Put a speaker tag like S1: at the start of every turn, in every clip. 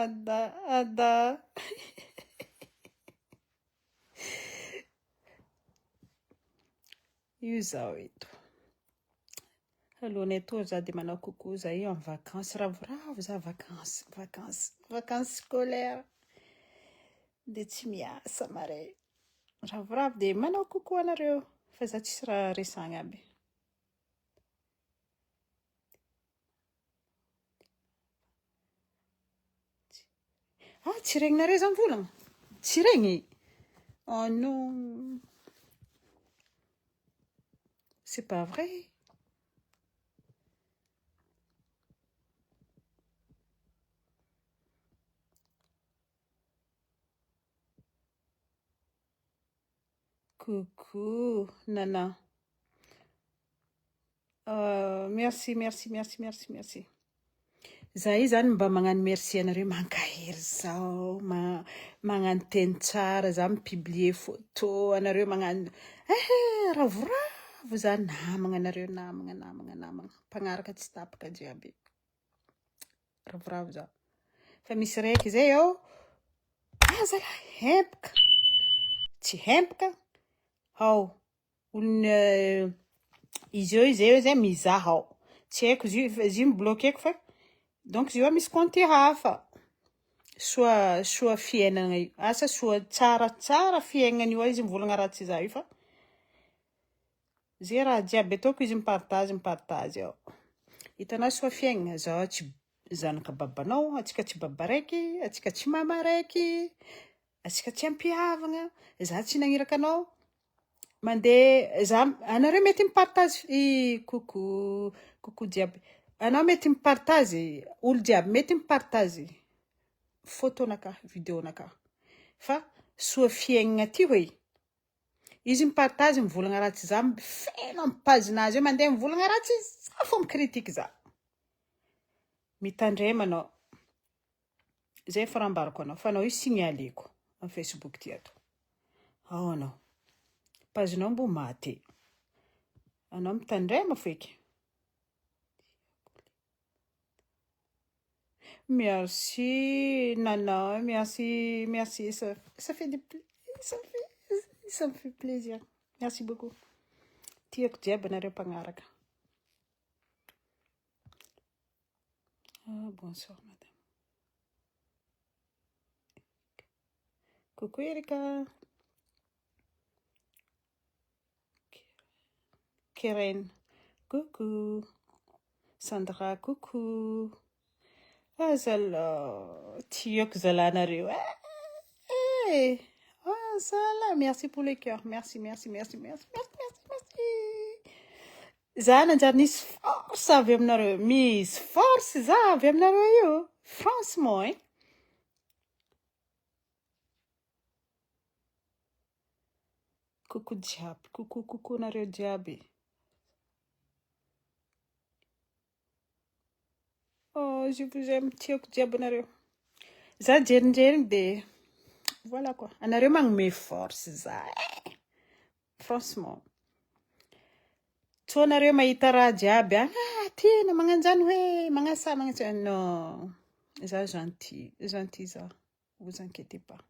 S1: Ada, ada. Io zaho eto. Alohan'ny hatory za dia manao coucou, za io en vacances, ravoravo za vacances, vacances, vacances scolaires. Dia tsy miasa mare. Ravoravo dia manao coucou anareo fa za tsisy raha resahagna aby. Ah, tsy regninareo za mivolagna? Tsy regny? Oh non. C'est pas vrai. Coucou Nana. Euh, merci, merci, merci, merci, merci. Za io zany mba magnano merci anareo mankahery zao, ma magnano teny tsara, za mi-publier photo anareo magnano eh ravoravo za namagna anareo namagna namagna namagna mpagnaraka tsy tapaka jiaby. Ravoravo za. Fa misy raiky zay ao, ah zalahy hempaka, tsy hempaka ao. Olona izy eo izy eo zay mizaha ao. Tsy haiko izy io fa izy io mi-bloquer-ko fa donc izy io misy compte hafa. Soa soa fiainana io. Asa soa tsara tsara fiaignana io izy mivolagna ratsy za io fa ze raha jiaby ataoko izy mi-partage mi-partage ao. Hitanao soa fiaignana, zaho tsy zanaka babanao, antsika tsy baba raiky, antsika tsy mama raiky, antsika tsy ampihavagna, za tsy nagniraka anao mandeha, za, anareo mety mi-partage i coucou, coucou jiaby, anao mety mi-partage, olo jiaby mety mi-partage photo-nakahy, vidéo-nakahy, fa soa fiaignana ty hoe. Izy mi-partage mivolagna ratsy za, feno amin'ny page-nazy eo mandeha mivolagna ratsy za fô mi-critique za. Mitandrema anao. Zay efa raha ambarako anao fa anao io signaleko amin'ny Facebook ty ato. Ao anao. Page-nao mbo maty. Anao mitandrema feky. Merci Nana, merci, merci, ça, ça fait du ça fait, ça me fait plaisir. Merci beaucoup. Tiako jiaby anareo mpagnaraka. Ah, bonsoir madame. Coucou Erika. Keren, coucou. Sandra, coucou. Ah zala, tiako zala anareo. Eh, ah zala, merci pour le cœur. Merci, merci, merci, merci, merci, merci, merci. Za nanjary nisy force avy aminareo. Misy force za avy aminareo io. Franchement, hein. Coucou jiaby, coucou coucou nareo jiaby. Oh, je vous aime, tiako jiaby nareo. Za jerinjeriny de voilà quoi. Anareo magnome force za. Eh. Franchement. Tsy nareo mahita raha jiaby ah, ah tena magnanjany hoe magnasa magnasa non. Za gentil, gentil za. Vous inquiétez pas.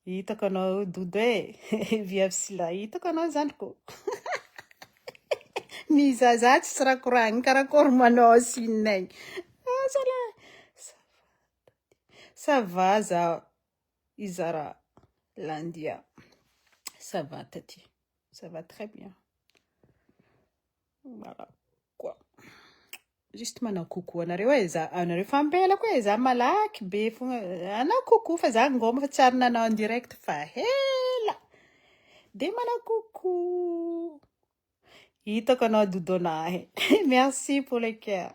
S1: Hitako anao Dodo e, viavy sy lahy, hitako anao zandriko. Mizaza tsisy raha koragny, karakory manao sinay. Ah, zalahy. Ça va za Izara Landia. Ça va tati. Ça va très bien. Voilà quoi. Juste manao coucou anareo e, za anareo fampelako e, za malaky be fogna. Anao coucou fa za ngoma fa tsy ary nanao en direct fa hela. De manao coucou. Hitako anao Dodona. Merci pour le cœur.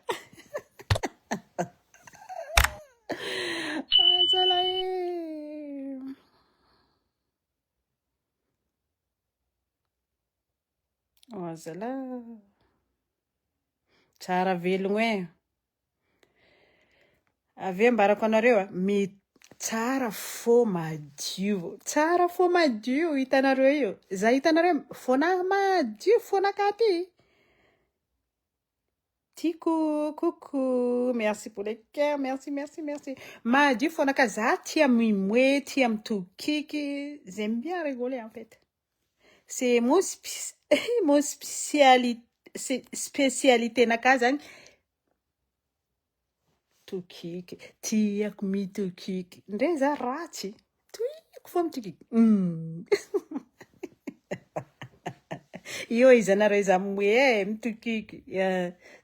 S1: Ah, zalahy. Oh, zalahy. Tsara velogno e. Avy eo ambarako anareo a, mi tsara fô madio. Tsara fô madio hitanareo io. Za hitanareo fôna madio fônakahy ty. Tiako, coucou, merci pour les cœurs, merci, merci, merci. Madio foana ka za tia mimoe, tia mitokiky, j'aime bien rigoler en fait. C'est mon, mon spécialité, spécialité nakahy zany tokiky, tiako mitokiky. Ndre za ratsy, tiako fô mitokiky. Io izy anareo izy moe e, mitokiky.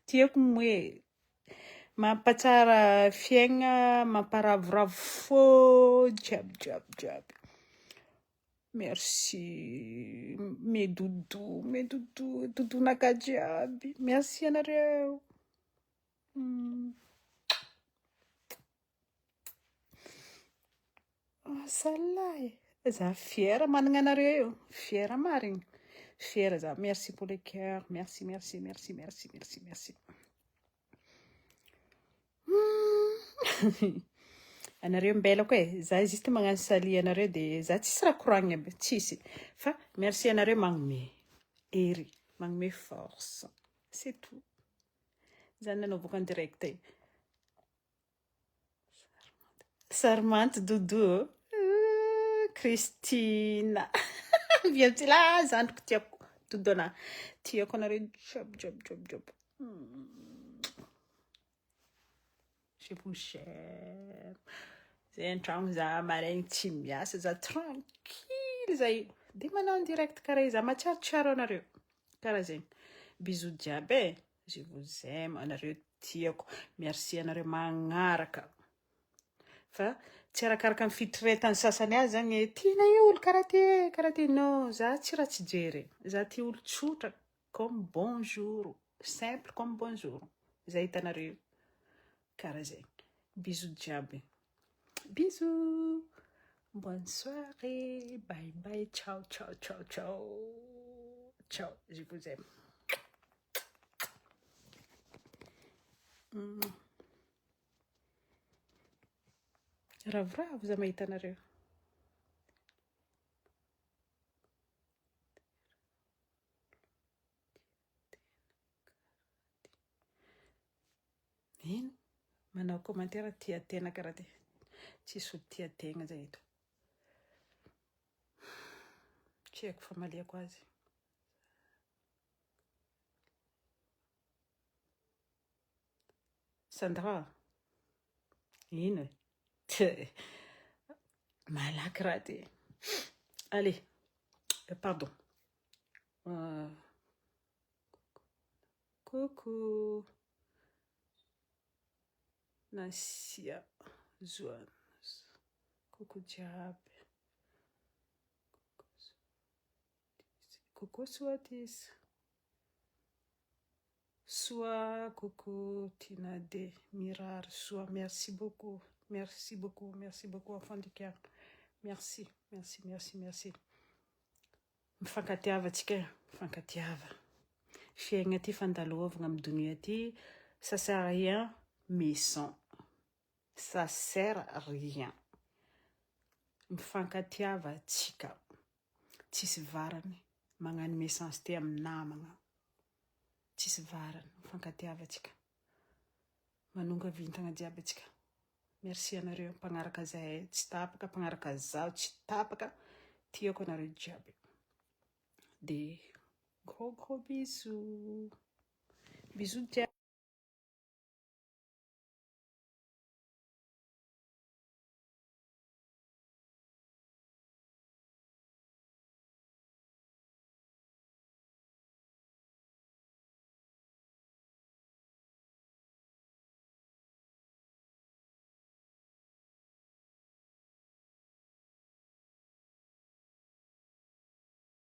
S1: Tiako moe. Mampatsara fiaigna, mamparavoravo fô jiaby jiaby jiaby. Merci mes doudous, mes doudous, doudou-naka jiaby. Merci anareo. Zalahy e. Za fière managna anareo io. Fière marigny. Fière za. Merci pour le cœur. Merci, merci, merci, merci, merci, merci. Anareo mbelako e. Za juste magnano salut anareo de za tsisy raha koragnina aby. Tsisy. Fa merci anareo magnome hery, magnome force. C'est tout. Zany nanaovako en direct e. Sarmanty Doudou Christine Viantsila zandriko tiako Doudou ana tiako anareo jiaby jiaby jiaby jiaby Je vous aime Zay an-tragno za maraigny tsy miasa za tranquille zay de manao en direct karaha io za mahatsiarotsiaro anareo karaha zegny bisous jiaby e je vous aime anareo tiako merci anareo magnaraka fa tsy arakaraka ny fitretan'ny sasany azy zany hoe tiana io olo karaha ty e karaha ty non za tsy raha tsy jery za tia olo tsotra comme bonjour simple comme bonjour zay hitanareo karaha zay bisous jiaby bisous bonne soirée bye bye ciao ciao ciao ciao ciao je vous aime Ravoravo za mahita anareo. Ino? Manao commentaire tia tena karaha ty. Tsisy olo tia tegna zay eto. Tsy haiko famaliako azy. Sandra, ino e? Malaky raha ty. Allez, pardon. Coucou. Nasia Joana. Coucou jiaby. Coucou Soatis. Soa coucou Tina de mirary soa merci beaucoup merci beaucoup merci beaucoup enfant du cœur merci merci merci merci mifankatiava tsika e mifankatiava fiaigna ty fandalovagna amy donia ty ça sert à rien maison ça sert à rien mifankatiava tsika tsisy varany magnano méchanceté amy namagna tsisy varany mifankatiava atsika manonga vintagna jiaby atsika merci anareo mpagnaraka zahay tsy tapaka mpagnaraka zaho tsy tapaka tiako anareo jiaby de gros gros bisous bisous jiaby.